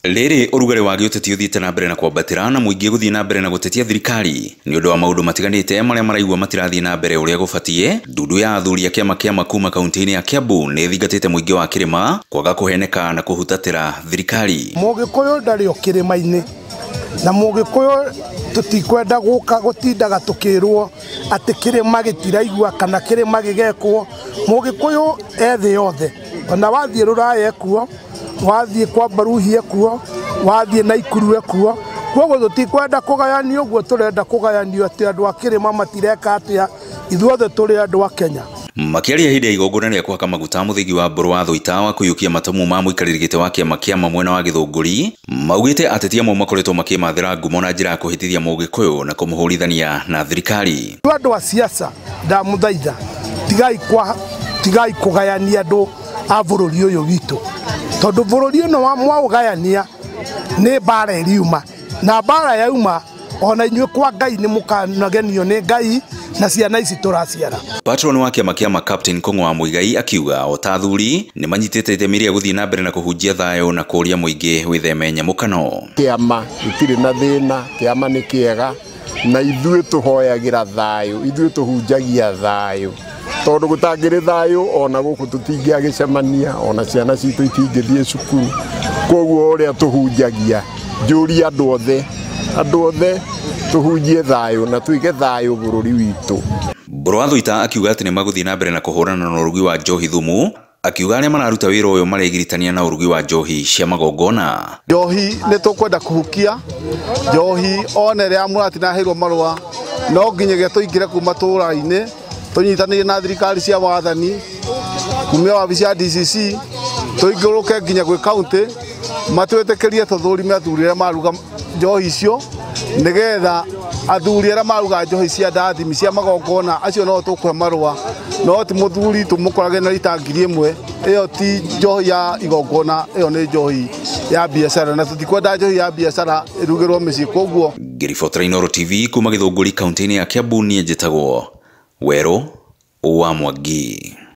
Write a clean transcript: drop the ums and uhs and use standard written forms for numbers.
Rĩrĩ ũrugarĩ wa gĩũteti ũthiĩte na mbere na kwambatĩra na mũingĩ gũthiĩ na mbere na gũtetia thirikari nĩ ũndũ wa maũndũ matiganĩte marĩa maraigua matirathiĩ na mbere ũrĩa gũbatiĩ. Ndundu ya athuri a kĩama kĩa kuma kaunti-inĩ ya Kiambu nĩ ĩthingatĩte mũingĩ wa kĩrĩma kwaga kũheneka na kũhutatĩra thirikari. Mũgĩkũyũ ndarĩ o kĩrĩma-inĩ na mũgĩkũyũ tũtikwenda gũka gũtindaga tũkĩrwo atĩ kĩrĩma gĩtiraigua kana kĩrĩma gĩgekwo. Mũgĩkũyũ e thĩ yothe, ona wathiĩ Rũraya ekuo, wathiĩ kwa Mbaruhi ekuo, wathiĩ Naikuru ekuo. Koguo tũtikwenda kũgayanio ũguo tũrenda kũgayanio atĩ andũ a kĩrĩma matireka atĩa, ithuothe tũrĩ andũ a Kenya. Makĩaria hĩndĩ ya igongona rĩa kũhaka maguta mũthingi wa mbũrũ wa Thũita wa kũiyũkia matamu ma mũikarĩri gĩtĩ wa kĩama kĩa mwena wa Gĩthũngũri, maugĩte ateti amwe makoretwo makĩmathĩra ngumo na njĩra ya kũhĩtithia mũgĩkũyũ na kũmũhũrithania na thirikari. Andũ a siasa ndamũthaitha, tigai kũgayania andũ a bũrũri ũyũ witũ, tondũ bũrũri ũyũ wa mwaũgayania nĩ mbara ĩriuma, na mbara yauma ona inyuĩ kwa Ngai nĩ mũkanagenio nĩ Ngai na ciana ici tũraciara. Patron wa kĩama kĩa Captain Kong'o wa Muigai akiuga o ta athuri nĩ manyitĩte itemi rĩa gũthiĩ na mbere na kũhunjia thayũ na kũũria mũingĩ wĩtheme nyamũkano. Kĩama gĩtirĩ na thĩna, kĩama nĩ kĩega na ithuĩ tũhoyagĩra thayũ, ithuĩ tũhunjagia thayũ, tondũ gũtangĩrĩ thayũ ona gũkũ tũtingĩagĩcemania, ona ciana citũ itingĩthiĩ cukuru. Koguo ũrĩa tũhunjagia, njũria andũ othe tũhunjie thayũ na tũige thayũ bũrũri witũ. Mbũrũ wa Thũita akiuga atĩ nĩ magũthiĩ na mbere na kũhũrana na ũrugi wa njohi thumu, akiuga arĩa mararuta wĩra ũyũ maregiritania na ũrugi wa njohi cia magongona. Njohi nĩ tũkwenda kũhukia njohi one rĩa mũratinaheirwo marũa, no nginyagia tũingĩre kuma tũra-inĩ tũnyitanĩire na thirikari cia wathani kumia wabici ya DCC tũingĩrũke nginya gwĩ kaunti matwĩtĩkĩrie tũthũrime athuri arĩa maruga njohi icio, nĩgetha athuri arĩa maruga njohi cia ndathimi cia magongona acio no tũkũhe marũa, no ti mũthuri tũmũkorage na rita 1000. Ĩyo ti njohi ya igongona, ĩyo nĩ njohi ya biacara na tũtikwenda njohi ya biacara ĩrugĩrwo mĩciĩ. Koguo Ngĩribotera Inooro TV kuma Gĩthũngũri kaunti-inĩ ya Kiambu, niĩ njĩtagwo Werũ wa Mwangi.